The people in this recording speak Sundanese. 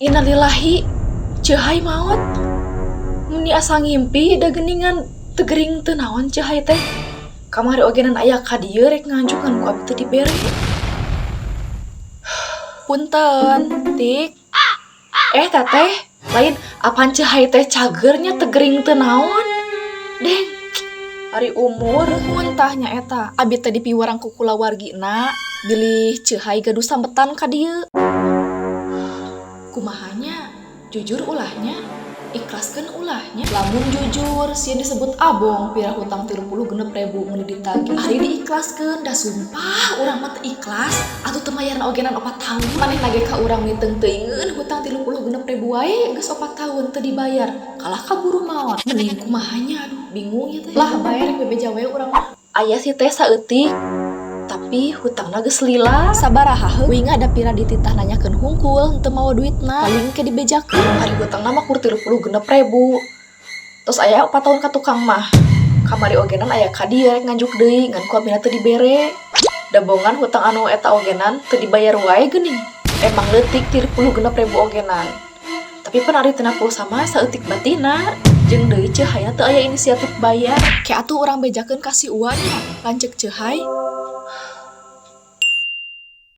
Innalillahi, Ceu Hai maot. Meni asa ngimpi da geuningan teu gering teu naon Ceu Hai teh. Kamari ogenan aya ka dieu rek nganjuk ngan ku abi teu dibere. Punten, Tik. Eh, Teteh, lain apan Ceu Hai teh cager nya, teu gering teu naon? Deng, ari umur muntah nya eta. Abi teh dipiwarang ku kulawargina bilih Ceu Hai gaduh sambetan ka dieu. Kumaha nya? Jujur ulah nya? Ikhlaskeun ulah nya? Lamun jujur, sieun disebut abong, pira hutang 36.000 meuni ditagih. Ari diikhlaskeun, da sumpah urang mah teu ikhlas atuh teu mayarna ogenan 4 tahun. Manehna ge ka urang miteng teuingeun hutang 36.000 wae geus 4 tahun teu dibayar. Kalah kaburu maot. Mending kumaha nya? Aduh, bingung ya teh. Lah bae, rek bebeja we urang mah. Aya sih teh saeutik, tapi hutangna geus lila. Sabaraha heuh? Winga da pira dititah nanyakeun hungkul henteu mawa duitna. Paling ke dibejakeun. Ari hutangna mah kur 36.000. Tos aya 4 tahun ka tukang mah. Kamari ogenan aya ka dieu rek nganjuk deui ngan ku abina teu dibere. Da bongan hutang anu eta ogenan teu dibayar wae geuning. Emang leutik 36.000 ogenan. Tapi pan ari tina pulsa mah saeutik batihna. Jeung deui Ceu Hai teu aya inisiatif bayar. Ke atuh urang bejakeun ka si Uwa nya, lanceuk Ceu Hai.